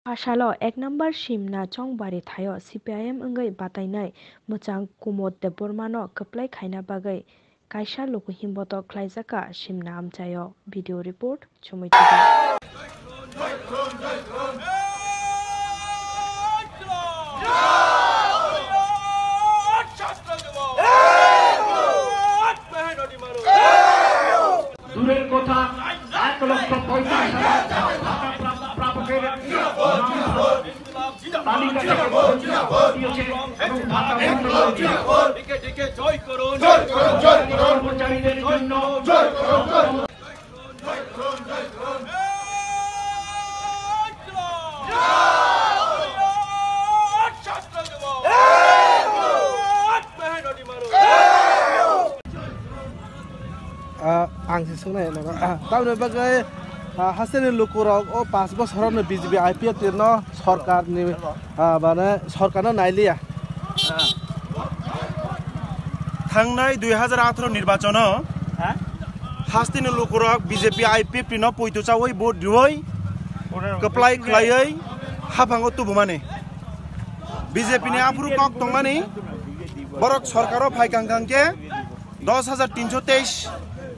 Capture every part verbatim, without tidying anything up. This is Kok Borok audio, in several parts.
Phasalo ek number Simna Chongbari thaio C P I M wngwi batainai mwchang Kumud Debbarmano kwplai khaina bagwi kaisa luku himboto khlaijak kha Simna amchaio. Video report, Chumui Tuba. দূরের কথা, এক লক্ষ পঁয়ত্রিশ হাজার ভাতা প্রাপ-, প্রাপকের নাম তালিকা থেকে বঞ্চিত করে দিয়েছে এবং ভাতা বন্ধ করে দিয়েছে। কর্মচারীদের জন্য Ah, ang se swngnai nono. Ah, tamni bagwi, ah, hasteni lukurok o panch bosorno B J P I P F T no sorkarni, ah, mane sorkarno nailiya. Thangnai dui hajar atharo nirbachono hasteni lukurok B J P I P F T no poito chawi vote riwi kwplai khlaiwi haphango tubumani. B J P ni aphuru kok tongmani borok sorkaro phai kang kang khe dos hajar tinso teis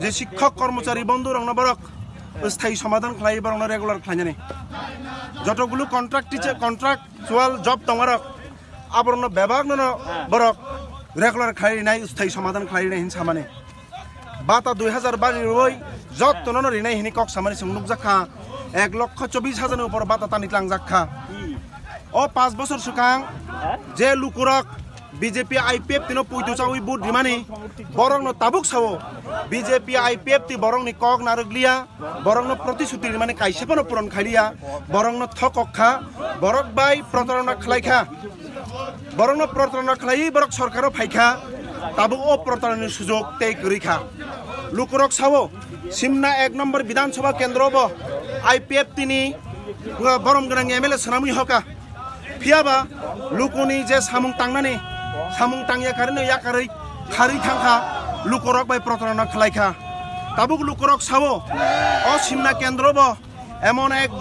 je sikhok kormochari bondhu rokno borok sthayi somadhan khlai borokno regular khlainani. Jotogulu contract teacher, contractual job tongmarok aborokno bebakno no borok regular khlai rinai, sthayi somadhan khlai rinai hin samani. Bata dui hajar bari rwi jottono no rinai hini kok samani chwng nukjak kha. Ek lokho chobis hajar ni upor bata tani tlangjak kha. O panch bosor swkang je lukurok B J P I P F T no poito chawi vote rimani, borokno tabuk sao B J P I P F T borokni kok narwkliya, borokno protishuti rimani kaisa phano puron khailiya, borokno thokok kha, borok bai protarona khlai kha. Borokno protarona khlaiwi borok sorkaro phai kha, tabuk o protaronani sujok tei kwrwi kha. Lukurok sao, Simna ek number Bidhan Sabha kendro bo I P F T ni borom gwnang M L A swnamwi hoka. Phiyaba lukuni je samung tangnani, samung tangya karino yakarwi kharwi thangkha, lukurok bai protarona khlai kha. Tabuk lukurok sao, o Simna kendro bo emon ek